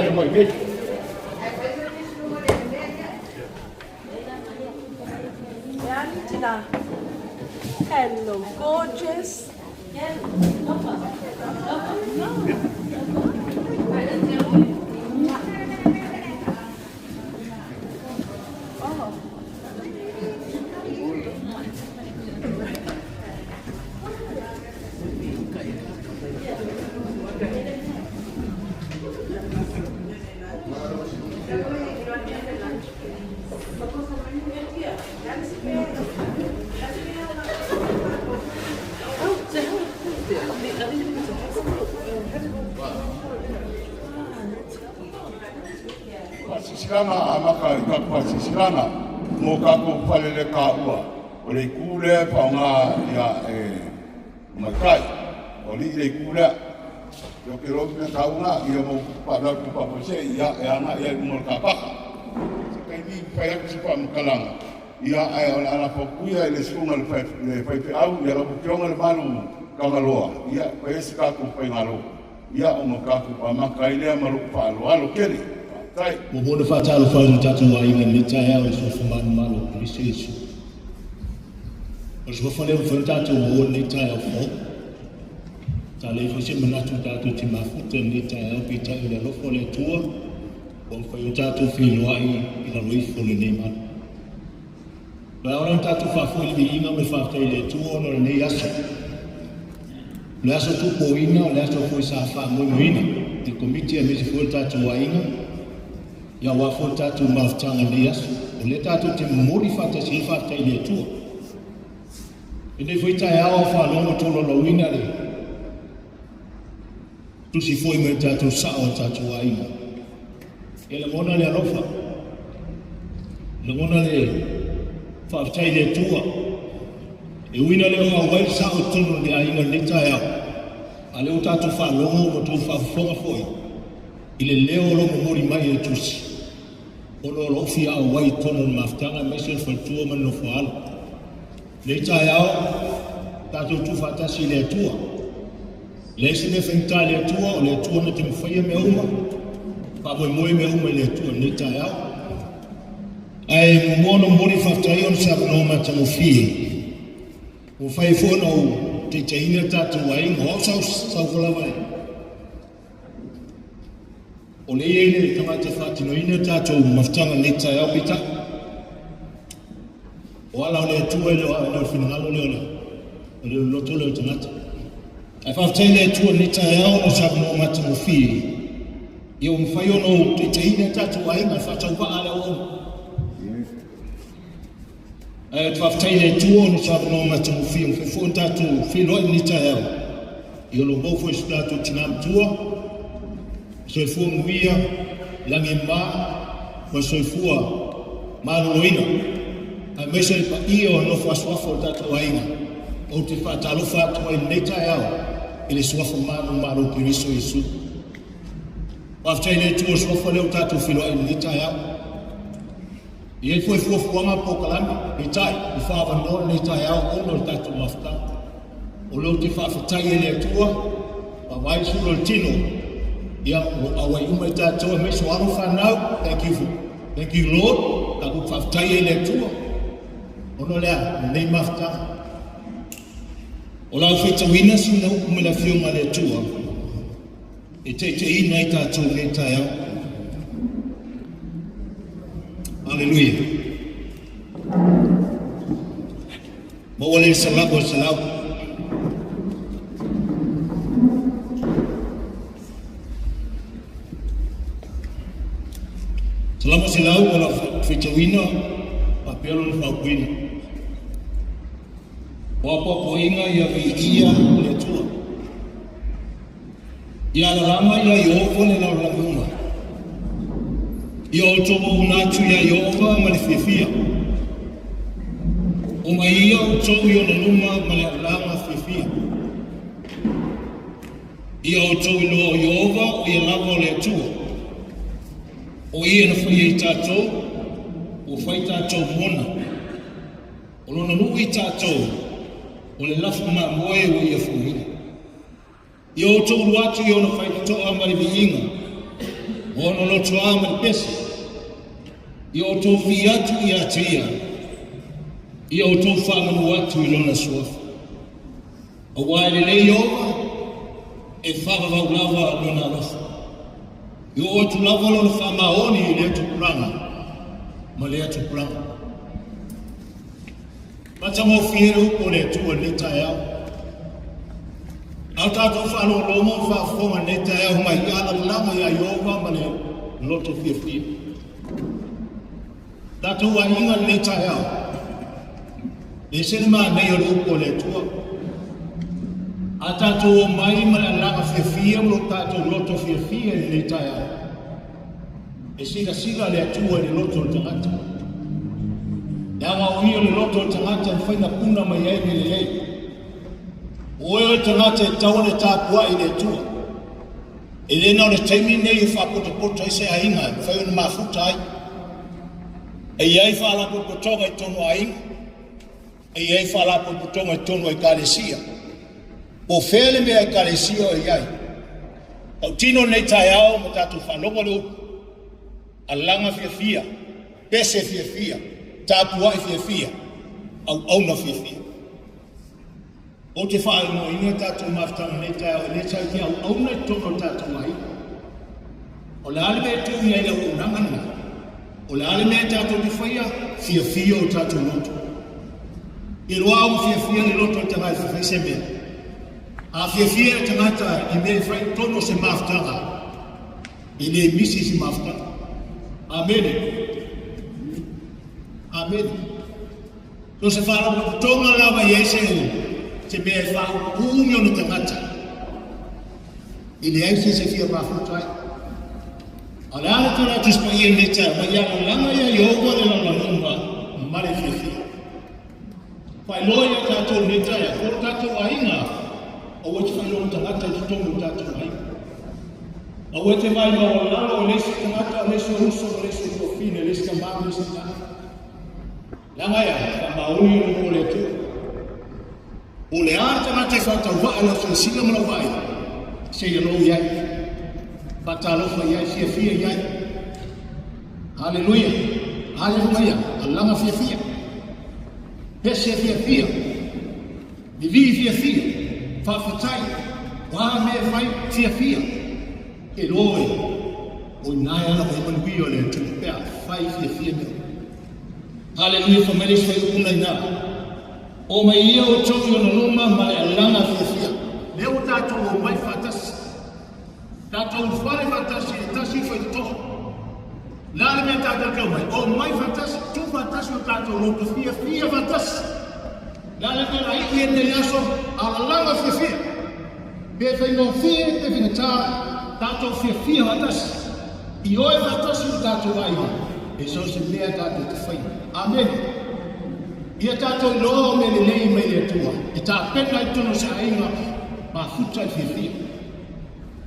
le mai nei. Hello, gorgeous. Faasilasilaga amata i tatou faasilasilaga mo tatou falelekaua o le itu lea e faaaoga ia e tamaitai o alii le itu lea. Ou te iloa mea taua na ia mo faalavelave faafuasei ia e agai ai i luga o le kapaka. Se taimi fai atu se faamatalaga ia ae o le a lafo atu ia i le susuga i le faifeau ia lau Afioga Lemalu Tagaloa ia e fai ai se tatou faigalotu ia ona tatou amata ai lea ma lou faaaloalo tele. Faafetai. Muamua ona faatalofa i lo tatou aiga i lenei taeao i le suafa manumalo o Keriso Iesu. O le suafa lea ua mafai ona tatou maua i lenei taeao fou. Sa leai foi se manatu tatou te mafuta i lenei taeao, peitai o le alofa o le Atua ua mafai ona tatou feiloai i lalo ifo o lenei malu. O le a ona tatou faafoi le viiga ma le faafetai i le Atua ona o lenei aso. O le aso tupoina, o le aso foi sa faamoemoeina e le Komiti aemaise foi o le tatou aiga, ia aua foi le tatou mafutaga i lenei aso. O lea tatou te momoli faatasi ai le faafetai i le Atua. I lenei foi taeao a faalogo tolaulauina le tusi foi mai le tatou sao o le tatou aiga. E lagona le alofa, lagona le faafetai i le Atua. E ui ina le o auai le sao i totonu o le aiga i lenei taeao, a o lea ua tatou faalogo ma outou faafofoga foi i le leo o lo o momoli mai e le tusi, ona o lo o fia auai i totonu o le mafutaga aemaise o le faletua ma le nofoaalo. Lenei taeao, tatou tuufaatasi i le Atua. Leai se mea faigata i le Atua, o le Atua na te mafaia mea uma, faamoemoe mea uma i le Atua i lenei taeao. Ae muamua ona momoli le faafetai ona se avanoa matagofie ua mafai ai foi ona ou taitaiina le tatou aiga. O au sa ou lava e o lea e i ai le tagata e faatinoina le tatou mafutaga i lenei taeao, peitai o ala o le Atua e le o le finagalo lea o le loto lea o le tagata. Ae faafetai i le Atua i lenei taeao ona o se avanoa matagofie ia ua mafai ona ou taitaiina le tatou aiga e faatauvaa le auauna. Ae ou te faafetai i le Atua ona o se avanoa matagofie ua mafai foi ona tatou feiloai i lenei taeao. Ia o lo o maua foi si tatou tina matua, soifua manuia, lagi e mama, ma le soifua maloloina, aemaise le paia o nofo asuafa o le tatou aiga. Ou te faatalofa atu ai i lenei taeao i le suafa manumalo o Keriso Iesu. Faafetai i le Atua o le suafa lea ua tatou feiloai i lenei taeao. E i ai foi fuafuaga polokalame, peitai, ua faaavanoa lenei taeao ona o le tatou mafutaga. O lea ou te faafetai ai i le Atua, vaavaai le sulu o le tino, ia, o lo o auai uma i tatou aemaise o alo fanau, thank you, thank you Lord, tatou faafetai ai i le Atua, ona o le a? O lenei mafutaga. O lau faitauina sina upu mai le Afioga a le Atua, e taitaiina ai tatou i lenei taeao. Aleluia. Maua le salamo e selau. Salamo selau o lau faitauina faapea lona faaupuina. O apoapoaiga ia viia le Atua. Ia alalaga ia Ieova le lalolagi uma. Ia outou auauna atu iā Ieova ma le fiafia. Omai ia outou i ona luma ma le alalaga fiafia. Ia outou iloa o Ieova o ia lava o le Atua. O ia na faia i tatou, ua fai tatou mona. O lona nuu i tatou, o le lafo mamoe ua ia fonoina. Ia outou ulu atu i ona faitotoa ma le viiga. Ma ona lotoa ma le pese, ia outou vivii atu ia te ia, ia outou faamanu atu i lona suafa. Aua e lelei Ieova, e faavavau lava lona alofa. E oo atu lava lona faamaoni i lea tupulaga ma lea tupulaga. Matagofie le upu a le Atua i lenei taeao. A o tatou faalogologo ma faafofoga i lenei taeao mai ia alalaga ia Ieova ma le loto fiafia. Tatou aiga i lenei taeao, e ese le manaia o le upu a le Atua. A tatou omai ma le alaga fiafia ma lo tatou loto fiafia i lenei taeao, e silasila le Atua i le loto o le tagata. Leaga o ia le loto o le tagata e mafai ona puna mai ai mea lelei. O oe o le tagata e tatau ona tapuai i le Atua. E le na o le taimi lenei e faapotopoto ai se aiga e mafai ona mafuta ai. E i ai faalapotopotoga i totonu o aiga, e i ai faalapotopotoga i totonu o ekalesia. Po o fea le mea ekalesia o i ai. Tautino lenei taeao ma tatou faalogo le upu, alaga fiafia, pese fiafia, tapuai fiafia, auauna fiafia. Ou te faaigoaina tatou mafutaga nei taeao e le tatou te auauna i totonu o le tatou aiga. O le a le mea e tuu i ai le auaunaga lena? O le a le mea tatou te faia? Fiafia o tatou loto. I loa ua fiafia le loto o le tagata e fai se mea. A fiafia le tagata i mea e fai i totonu o se mafutaga, e le misi se mafutaga. Amene. Amene. So se faalapotopotoga lava i ai se, se mea e faauuumi ona tagata, e leai se se fia mafuta ai. A o le a le tala atu i se paia i lenei taeao, mai ia lalaga ia Ieova le lalolagi ma le fiafia. Faailoa ia tatou i lenei taeao, o tatou aiga, aua e te faailoa tagata i totonu o tatou aiga. Aua e te vaai maualalo i le isi tagata, o le isi uso, o le isi tuafine, o le isi tamā, o le isi tina. Leaga e a, faamaoni o le o le Atua. O le a le tagata e faatauvaa i lau silasila ma lau vaai, se i alou i ai. Faatalofa i ai, fiafia i ai. Haleluia. Haleluia. Alaga fiafia. Pese fiafia. Vivii fiafia. Faafetai. O a mea e fai, fiafia. E loa oe, o i ina e ala mai ai manuia o le Atua pe a fai fiafia mea uma. Haleluia, fai mai le isi fuaiupu na ina. O mai ia outou i ona luma ma le alaga fiafia. Lea ua tatou omai faatasi. Tatou ulufale faatasi i le tasi faitotoa. Le a le mea tatou te omai? Omai faatasi, tu faatasi o tatou loto fiafia faatasi. Le a le mea la iu i lenei aso, alalaga fiafia. Pe faigofie pe faigata, tatou fiafia faatasi. Ioe faatasi lo tatou aiga, e so o se mea tatou te faia. Amene. Ia tatou iloa o mea lelei mai le Atua, e tapena i totonu o se aiga mafuta i le fiafia.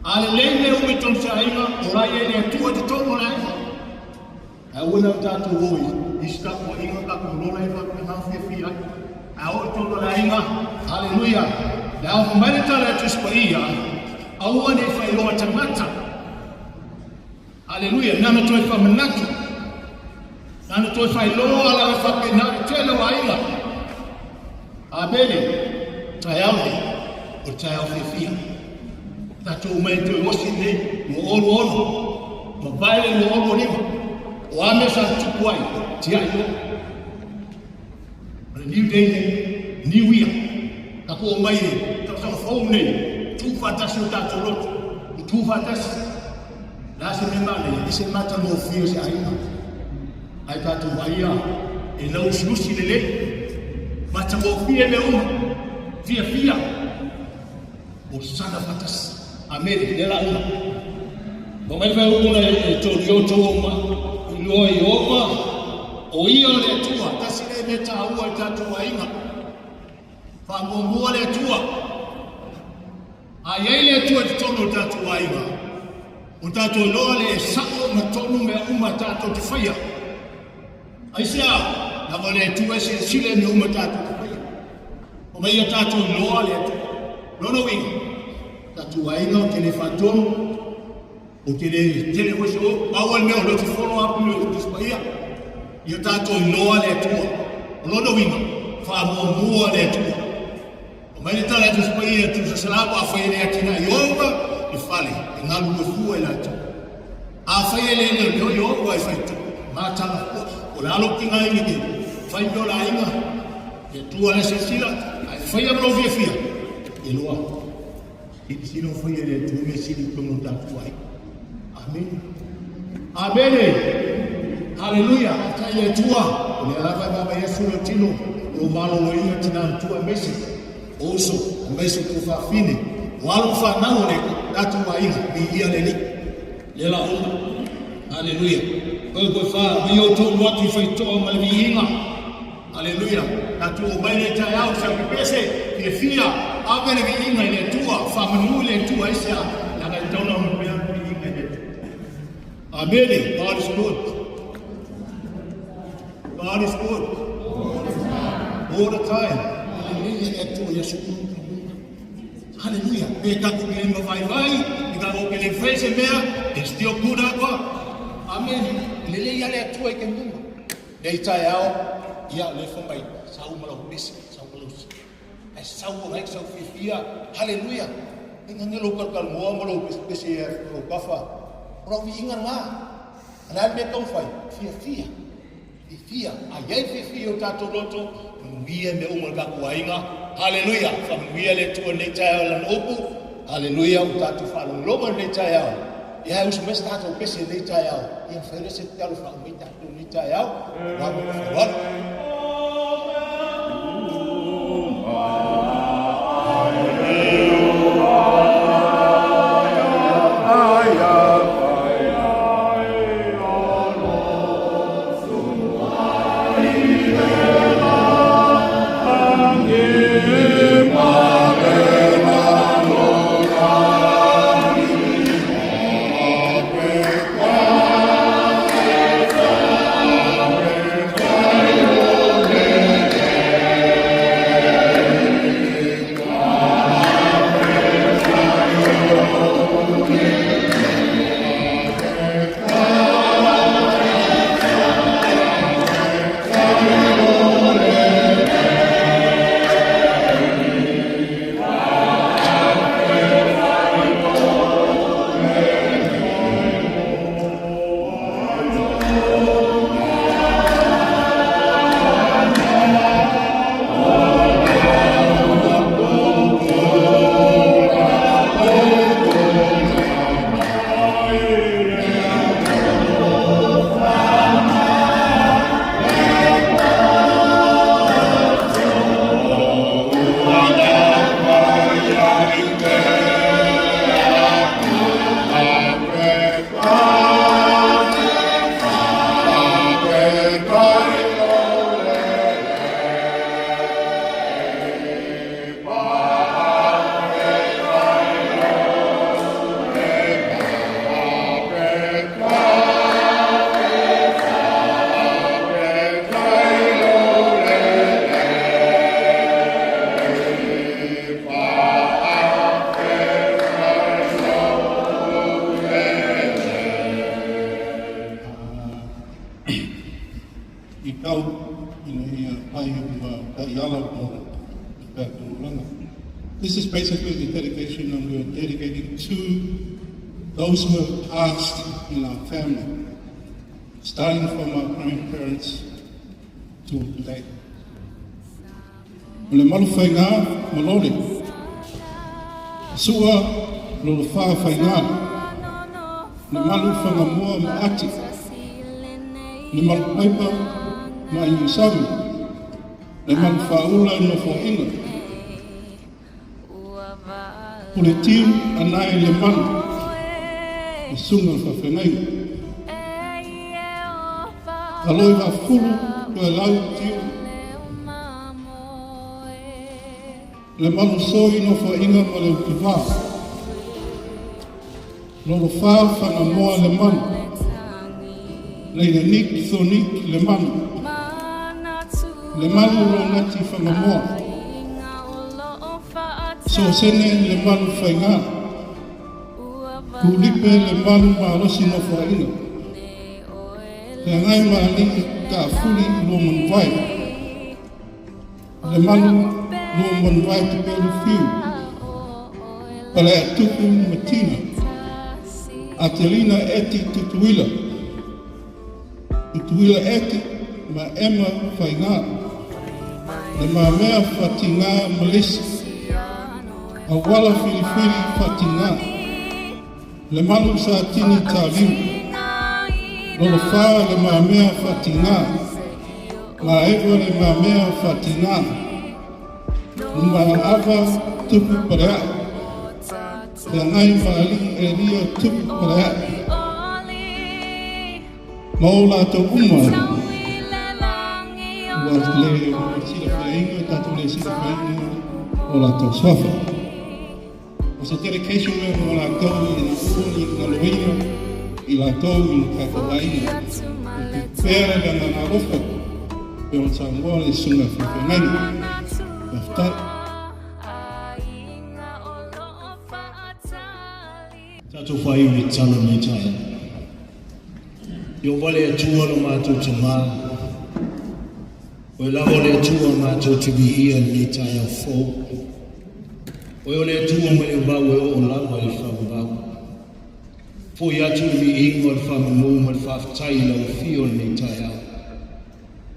A lelei mea uma i totonu o se aiga, o la e i ai le Atua i totonu o le aiga. Ae aua ne i o tatou o i isi tapuaiga tatou lola ai faapena fiafia ai. Ae o i totonu o le aiga, haleluia, le ao fai mai le tala e Tusi Paia, aua ne i faailoa tagata. Haleluia, na ona toe faamanatu, na ona toe faailoa lava faapena le tele o aiga. Amene, taeao nei, o le taeao fiafia. Tatou omai e toe osi nei, 2026, mavae le 2025. O a mea sa tutupu ai, tiai loa. O le new day nei, new year. Tatou omai e tausaga fou nei, tuu faatasi o tatou loto, tutu faatasi. Le a se mea manaia, e se matagofie o se aiga. Ae tatou vaaia e lauusiusi lelei, matagofie mea uma, fiafia. O sana faatasi. Amene. Lea la uma. Fai mai le faaiuga e tolu i outou o ma iloa Ieova, o ia o le Atua. Tasi lea mea taua i tatou aiga. Faamuamua le Atua. A i ai le Atua i totonu o tatou aiga, o tatou iloa le sao ma tonu mea uma tatou te faia. Aisea? Leaga o le Atua e silasila i mea uma tatou te faia. O mai ia tatou iloa le Atua. Lona uiga, tatou aiga ou te le faatonu, O te le tele foi se o, pau lava le mea o lea ou te follow up i le Tusi Paia. Ia tatou iloa le Atua. O lona uiga, faamuamua le Atua. Aumai le tala e Tusi Paia, Tusa Salamo, afai e le atinae Ieova le fale, e galulue fua i latou. Afai e le leoleo Ieova i faitotoa, matala fua. O le a lou tigaina i te fai mea o le aiga, le Atua la e silasila, ae faia ma lou fiafia, e loa. Silasila o faia e le Atua mea sili i totonu o tatou aiga. Amene. Amene. Haleluia. Faafetai i le Atua. O lea lava e vaavaai atu lou tino, o lou maloloina tina matua aemaise o uso, aemaise o tuafafine, o alo ma fanau o le tatou aiga, viia le Alii. Lea la uma. Haleluia. Oe koe whā, mai outou alu atu i faitotoa ma le viiga. Aleluia! Tatou omai nei taeao i sau pepese, fiafia, ave le viiga i le Atua, faamanu i le Atua, aisea? Leaga e tatau ona ave pea le viiga i le Atua. Amene! God is good. God is good. All the time. Aleluia le Atua ia sukuru. Haleluia! Pe tatou te lima vaivai, pe tatou te le fai se mea, it's still good our God. Amene! Lelei lava le Atua i taimi uma. Nei taeao, ia, o lea fai mai, sau ma lau pese, sau ma lau, ae sau ona ai sau fiafia, haleluia! Inga lou kalukalumoa ma lou pesepese i lou kafa, o lau viiga lena. O le a le mea e taumafai? Fiafia, fiafia, a i ai le fiafia i o tatou loto, manuia mea uma o le tatou aiga, haleluia! Faamanuia le Atua i lenei taeao i Lana upu, haleluia, ua tatou faalogologo i lenei taeao. Ia, e usu mai se tatou pese i lenei taeao, ia ona fai lea o se tatalo e faauma ai tatou i lenei taeao. Ua ma le faaaloalo. I tau ina ia pai ma taiala mo le tatou olaga. This is basically the dedication and we are dedicating to those who have passed in our family, starting from our grandparents to today. O le malu faiga ma lole, sua lolo wha faiga, le malu whangamua ma ati, le malu paipa ma iusami, le malu whaula no whainga. O le tiu anae le malu, le sunga whawhengainga. Aloi wa fulu koe lau tiu, le malu soi no whainga ma le ukiwā. Lolo wha whangamoa le malu, leina nik thonik le malu, le malu lo ngati whangamoa. So sene le malu whainga. Tulipe Lemalu Malosi Nofoaiga, Feagai ma Alii Taafuli Luamanuvae, Lemalu Luamanuvae Tapelu Fiu, Paleatupu Matina, Atelina Eti Tutuila, Tutuila Eti ma Emma Faiga, Le Mamea Fatiga Malisi, Auala Filifili Fatiga, Lemalu Satini Taliu, Lolofa Le Mamea Fatiga, Laewa Le Mamea Fatiga, Numaava Tupu Palea'i, Feagai ma Alii Elia Tupu Palea'i, ma o latou uma ua le silafiaina, tatou le silafiaina o latou suafa. O se dedication lea mo latou ina ua ni galoina i latou i lo tatou aiga. E pea le agaga alofa pe o Samoa le susuga faafeagaiga. Faafetai. Tatou faaiu i le tatalo i lenei taeao. Ieova le Atua lo matou Tamā, Oe lava o le Atua matou te viia i lenei taeao fou. Oe o le Atua mai le vavau e oo lava i le faavavau. Foi atu le viiga o le faamanu ma le faafetai i lau afio i lenei taeao.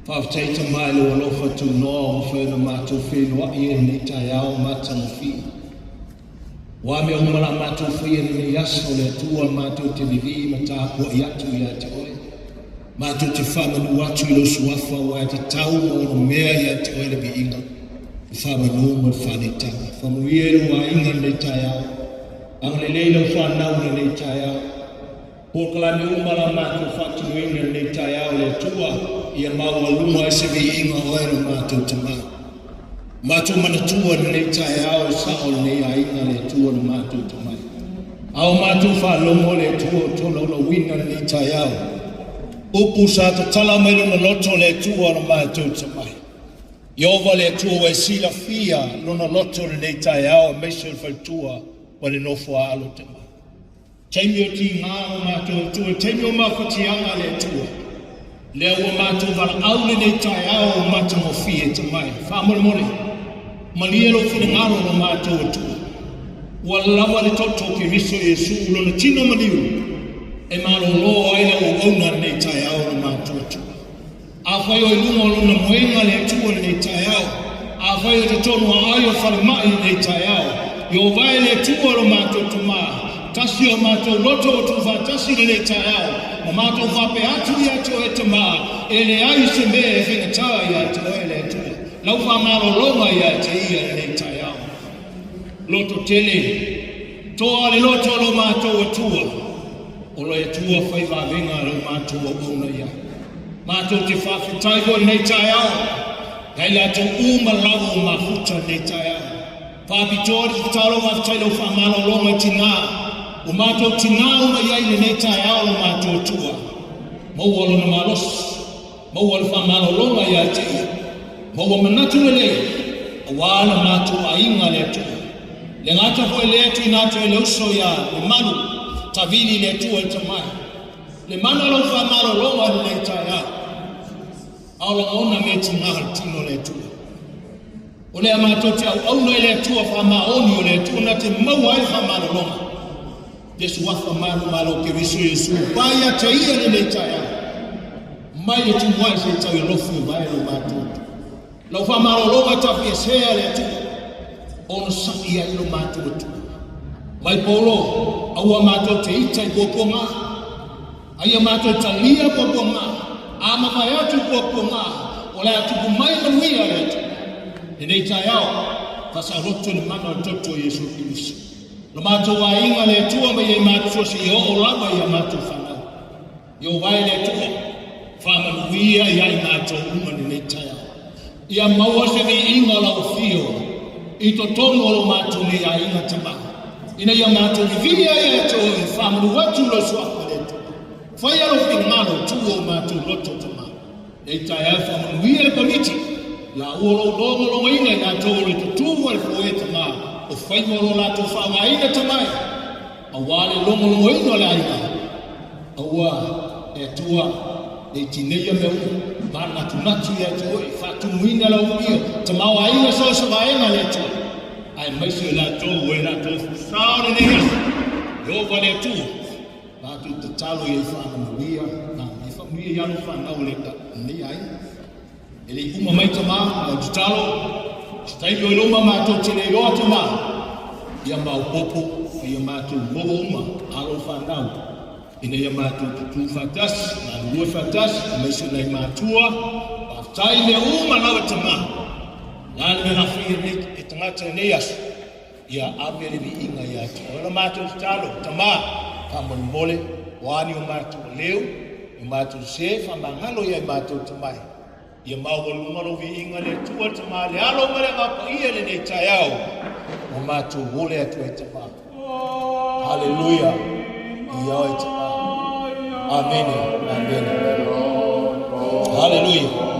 Faafetai Tamā i lou alofa tunoa ua mafai ona matou feiloai ai i lenei taeao matagofie. Ua mea uma la matou faia i lenei aso, le Atua matou te vivii ma tapuai atu ia te oe. Matou te faamanu atu i lou suafa ua e tatau ma ono mea ia te oe le viiga, le faamanu ma le faaneetaga. Faamanuia i lou aiga i lenei taeao. Agalelei lau fanau i lenei taeao. Polokalame uma la matou faatinoina i lenei taeao, le Atua, ia maualuga ai se viiga o oe lo matou Tamā. Matou manatua i lenei taeao i sao o lenei aiga le Atua lo matou Tamai. A o matou faalogo le Atua o tolaulauina lenei taeao. Upu sa tatala mai lona loto le Atua lo matou Tamai. Ieova le Atua ua e silafia lona loto lenei taeao aemaise o le faletua ma le nofo a alo Tamai. Taimi o tiga o matou Atua, taimi o mafatiaga le Atua. Lea ua matou valaau lenei taeao o matagofie Tamai. Faamolemole, malie lou finagalo lo matou Atua. Ua lava le toto o Keriso Iesu lona tino maliu e malolo ai lau auauna lenei taeao lo matou Atua. Afai o i luga o lona moega le Atua i lenei taeao, afai o totonu a ai o falemai i lenei taeao, Ieova e le Atua lo matou Tamā, tasi o matou loto ua tuufaatasi i lenei taeao, ma matou faapea atu ia te Oe Tamā, e leai se mea e faigata ia te Oe le Atua, lau faamalologa ia te Ia i lenei taeao. Loto tele, toa le loto o lo matou Atua, o le Atua fai vavega lo matou auauna i ai. Matou te faafetai foi i lenei taeao, ia i latou uma lava ua mafuta i lenei taeao. Faapitoa le tatalo faafetai i lau faamalologa tinā, ua matou tinā uma i ai i lenei taeao lo matou Atua. Maua lona malosi, maua le faamalologa ia te ia, maua manatu lelei, aua le matou aiga le Atua. Le gata foi lea tuuina atu ai le uso ia Lemalu, tavili i le Atua i le Tamai. Le mana o lau faamalologa i lenei taeao, a o lagona mea tiga le tino o le Atua. O lea matou te auauna i le Atua faamaoni o le Atua na te maua ai le faamalologa. Iesu afa malu malo Keriso Iesu pai ia te ia lenei taeao. Mai le tumuai se tau i alofi o vae lo matou. Lau faamalologa tafiesea le Atua, ona sa'i ai lo matou Atua. Mai Paulo, aua matou te ita i puapuaga, aia matou talia puapuaga, a mavae atu puapuaga, o le a tupu mai manuia le Atua. Lenei taeao, faasaoloto le mana o le toto o Iesu Keriso. Lo matou aiga le Atua ma ia matou seia oo lava ia matou fanau. Ieova e le Atua, faamanuia ia i matou uma lenei taeao. Ia maua se viiga o lau afio i totonu o lo matou nei aiga Tamā, ina ia matou vivii ai ia te oe, faamanu atu lou suafa le Atua. Faia lou finagalo, tuu o matou loto Tamā. Nei taeao faamanuia le Komiti, laua lou logologoina i latou o le tutū a le foe Tamā, o faiva o lo latou faaaogaina Tamā e. Auā le logologoina o le aiga, aua le Atua le tineia mea uma, manatunatu ia te oe, faatumuina lau ia, tamaoaiga so o se vaega le Atua, aemaise o i latou ua i latou fusao lenei aso, Ieova le Atua, matou tatalo ia i faamanuia, faamanuia i alo fanau o lenei aiga. E le i uma mai tamā, lau tatalo, se taimi o i luma matou te le iloa tamā, ia maopoopo ma ia matou maua uma alo fanau, ina ia matou tutū faatasi, galulue faatasi, aemaise o nai matua, faafetai mea uma lava tamā. La le mea na faia e tagata i lenei aso, ia ave le viiga ia te oe. O la matou tatalo, tamā, faamolemole, o a ni o matou aleu, o matou se, faamagalo ia i matou tamai. Ia maualuga lou viiga le Atua tamā, le alo ma le Agaga Paia i lenei taeao, ua matou ole atu ai tamā. Haleluia. Ia oe tamā. Amene. Amene. Haleluia. Lulu.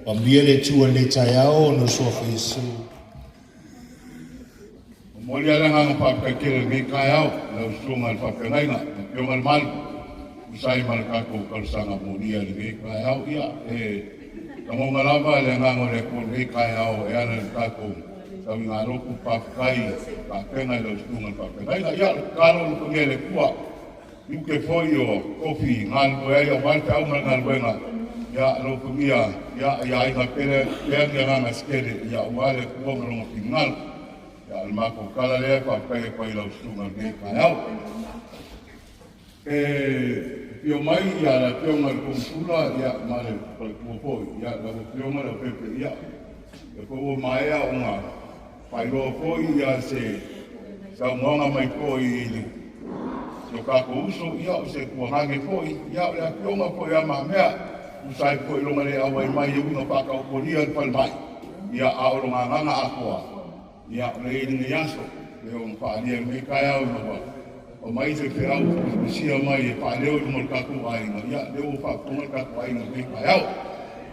Faamanuia le Atua i lenei taeao ona o le suafa o Iesu. Momoli lava le agaga faafetai tele i lenei taeao i lau susuga i le faafeagaiga, le Afioga i le Malu, tusa ai ma le tatou talosaga molia i lenei taeao. Ia, e lagona lava le agaga o le Atua i lenei taeao e ala i le tatou tauigalotu faafetai faapena i lau susuga i le faafeagaiga. Ia, o le tatalo o alofagia e le Atua tiute foi o tofi galulue ai aua le feau ma le galuega. Ia, alofagia ia aiga pele pea ni agaga se tele, ia aua le Atua ma lona finagalo. Ia, o le matou tala lea e faafetai atu ai i lau susuga i lenei taeao. E afio mai ia le Afioga i le Komusula, ia, ma le faletua foi, ia, lau Afioga Leaupepe, ia, lea foi ua maea ona faailoa foi ia se saunoaga mai foi i le si o tatou uso, ia, o se tuagane foi, ia, o le afioga foi ia Mamea, tusa ai foi lona le auai mai e uiga faataotolia i le falemai, ia, a o lona agaga atoa, ia, o le i lenei aso, e ona faaalia i lenei taeao ina ua aumai se feau tusitusia mai e faaleo i luma o le tatou aiga, ia, lea ua faafofoga le tatou aiga i lenei taeao.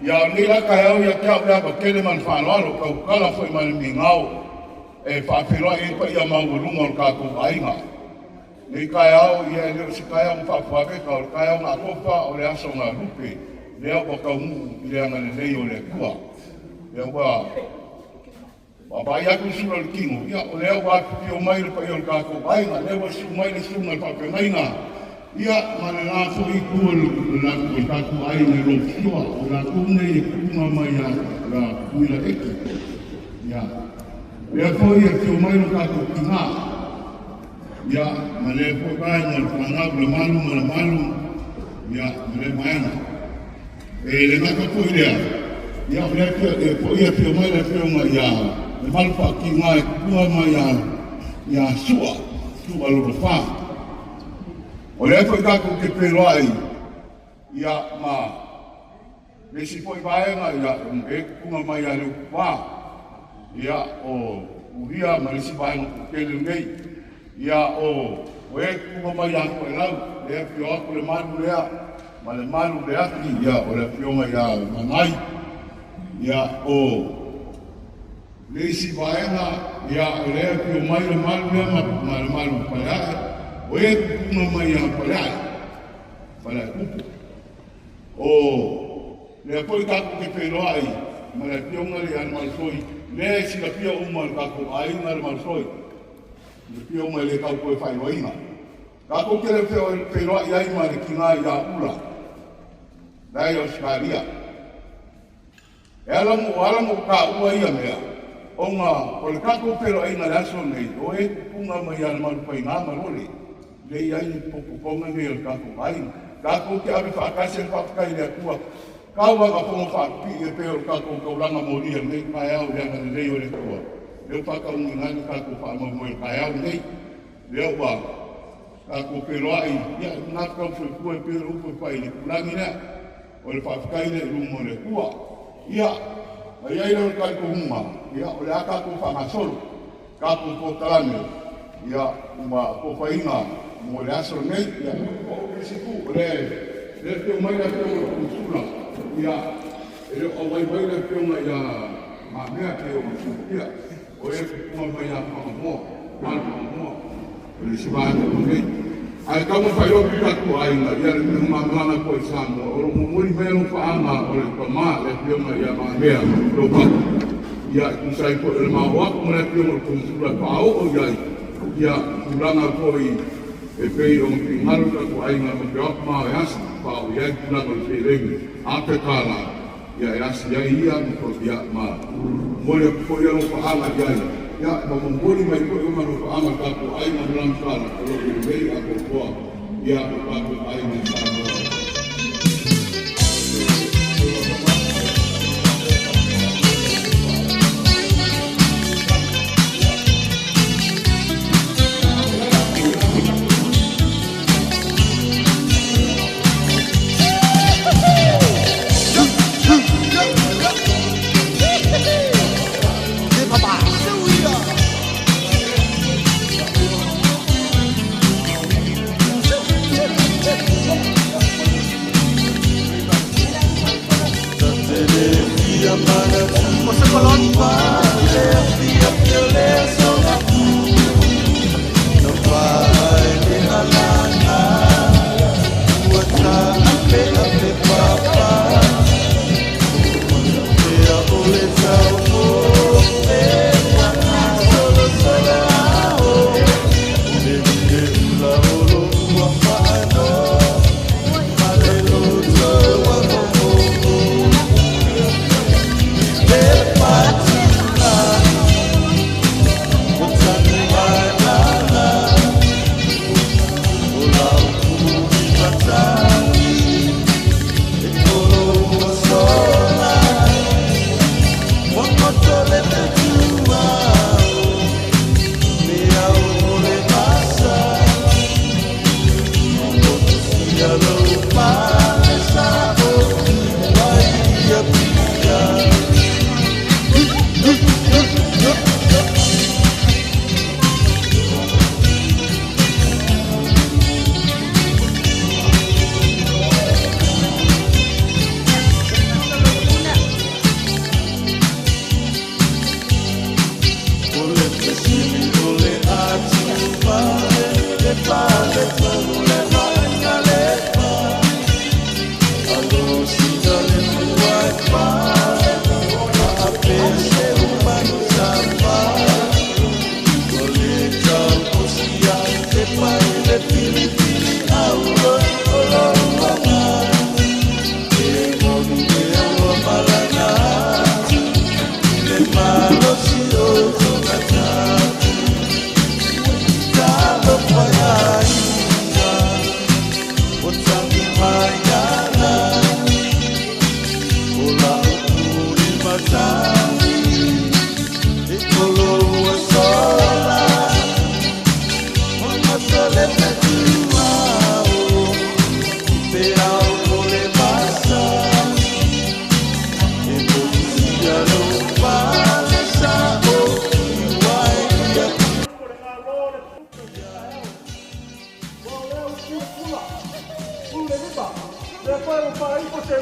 Ia, o lenei la taeao ia te au le ava tele ma le faaaloalo, tautala foi ma le migao e faafeiloai ai paia maualuga o le tatou aiga. Nei taeao, ia, e le o se taeao na faafuaveta, o le taeao na atofa, o le aso na lupe, lea ua taunuu i le agalelei o le Atua. Lea ua vaavaai atu le sula o le tino, ia, o lea ua afifio mai le paia o le tatou aiga, lea ua susu mai le susuga i le faafeagaiga, ia, ma le la foi itu o le tatou aiga i Lofisoa, o latou nei e tuuga mai ia Tutuila Eki. Ia, lea foi e afio mai lo tatou tina, ia, ma lea foi vaega o le fanau, le malu ma le malu, ia, ma lea vaega. E le gata foi lea, ia, o lea e foi afio mai le afioga ia le malu faakiga e tutua mai ia Sua, Sua Lolofa. O lea foi tatou te feiloai, ia, ma le isi foi vaega, ia, e tutuga mai ia Leupufā, ia, o Uria ma le isi vaega toatele lenei. Ia o e tutuga mai ia Toelau, le afio atu le malu lea ma le malu le ati, ia o le afioga ia Manai. Ia o le isi vaega, ia o le afio mai le malu lea ma le malu Paleae, o e tutuga mai ia Paleae, Paleae Tupu. O lea foi tatou te feiloai ma le afioga ia le Malosoi, lea e silafia uma le tatou aiga le Malosoi, le afioga i le tau toe faailoaina. Tatou te le feiloai ai ma le tina ia Ula, la i Ausetalia. E ala mo taua ia mea, ona o le tatou feiloaiga le aso nei, o e tutuga mai ia le Malufaina ma Lole, le i ai ni popopoga nei o le tatou aiga. Tatou te ave faatasi le faafetai i le Atua, tau aga fono faapipii e pei o le tatou taulaga molia nei taeao i le agalelei o le Atua. Lea ua faataunuuina ai le tatou faamoemoe i le taeao lenei. Lea ua tatou feiloai, ia na tau soifua e pei o le upu e fai i le tulagi lea. O le faafetai lea i luma o le Atua. Ia, na i ai lea o le talitonuga, ia, o le a tatou faagasolo, tatou polokalame, ia, ma tofaina mo le aso lenei. Ia, o le siku, o le afio mai le afioga i le Konesula, ia, e le o auai mai le afioga ia Mamea pe o silafia, o e tutuga mai ia Whangamoa, malu Whangamoa, o le isi vaega o nei. Ae tau ma whailoa ki tatou aiga, ia le mea mamalaga po i Samoa, o lo momoli mai lo whaanga o le tama le afioga ia Mamea lo patu. Ia tusai po le mao aku ma le afioga o le Konesula whaao iai, ia tulaga foi e pei o fingalu tatou aiga ma te aku ma e asi, whaao iai tulaga o le seleni, a te tāla, ia e asi ai ia ma ko ia ma moli aku foi ia lo whaanga iai. Ia ma momoli mai foi o ma lo whaanga tatou aiga ma lamsala, o lo i lei a kokoa, ia o tatou aiga Samoa. Ola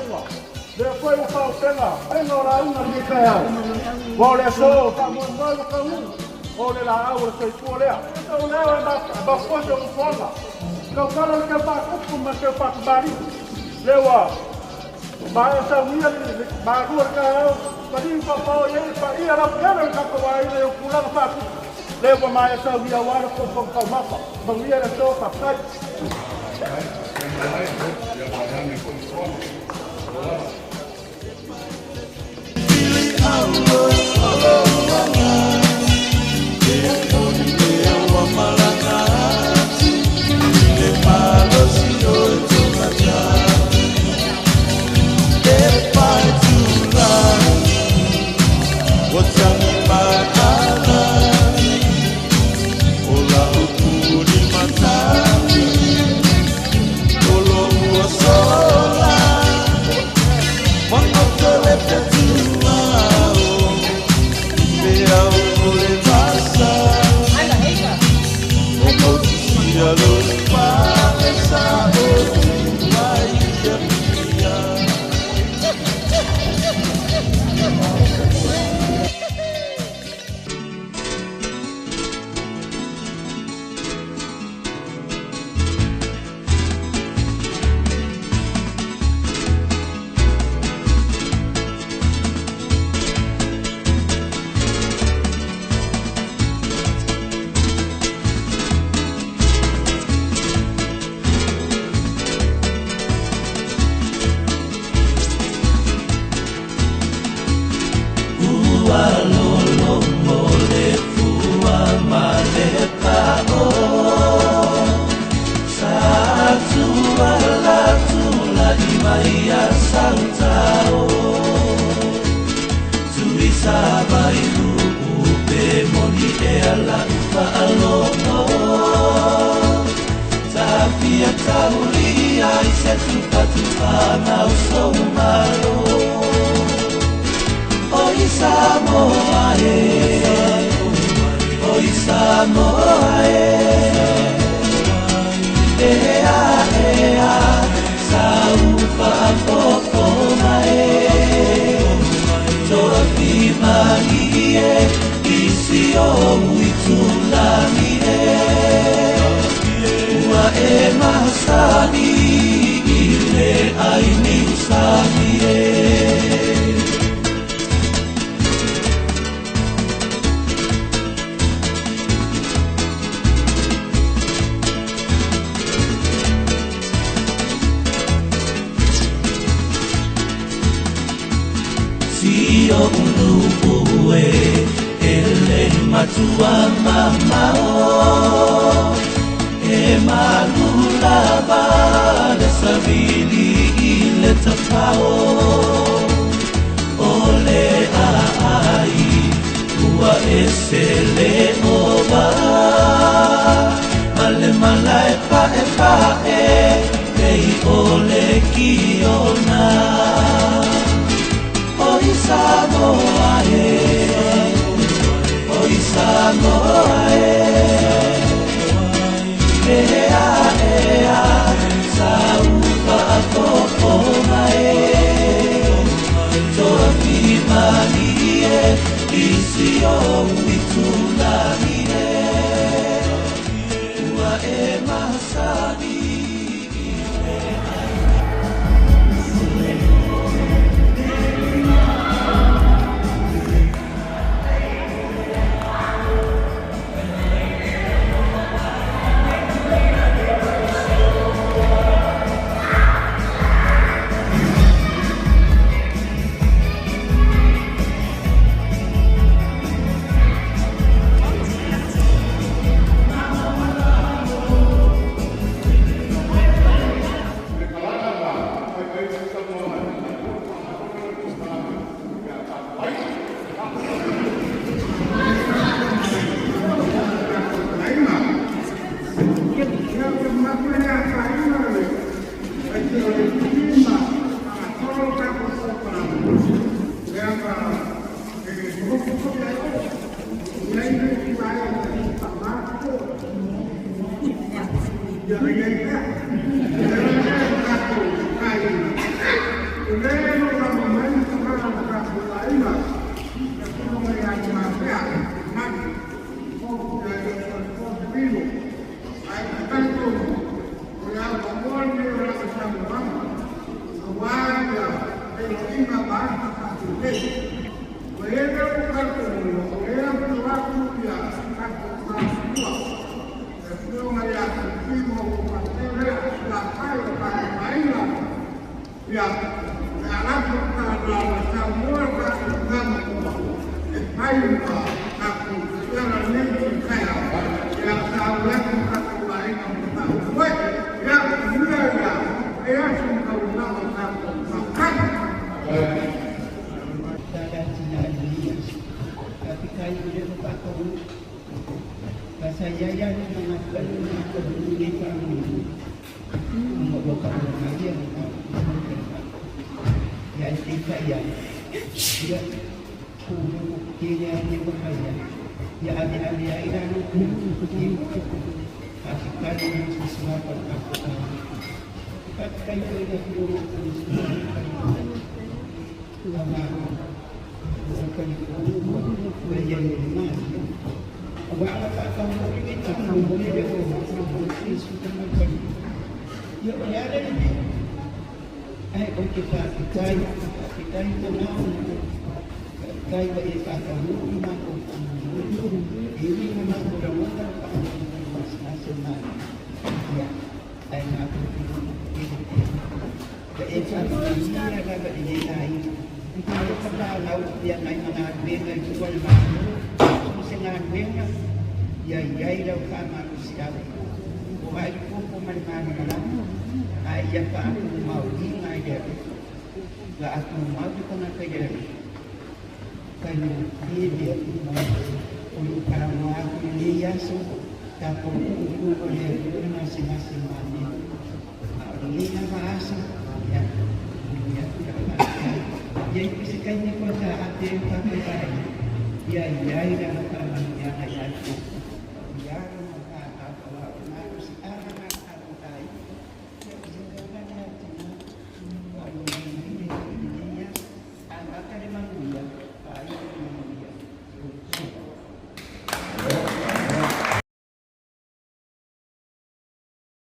lauga. Lea foi ua faaupega faiga o lauga lenei taeao. Ua o le aso faamoemoe ua taunuu o le laau o le soifua lea. O leo e mafua se ufoaga. Tautala le tau faatupu ma le tau faatamalii. Lea ua maea saunia le malua le taeao, maliu faapao i ai le paia lautele o le tatou aiga i o tulaga faatupu. Lea ua maea saunia aua le fofoga taumafa. Manuia le aso, faafetai.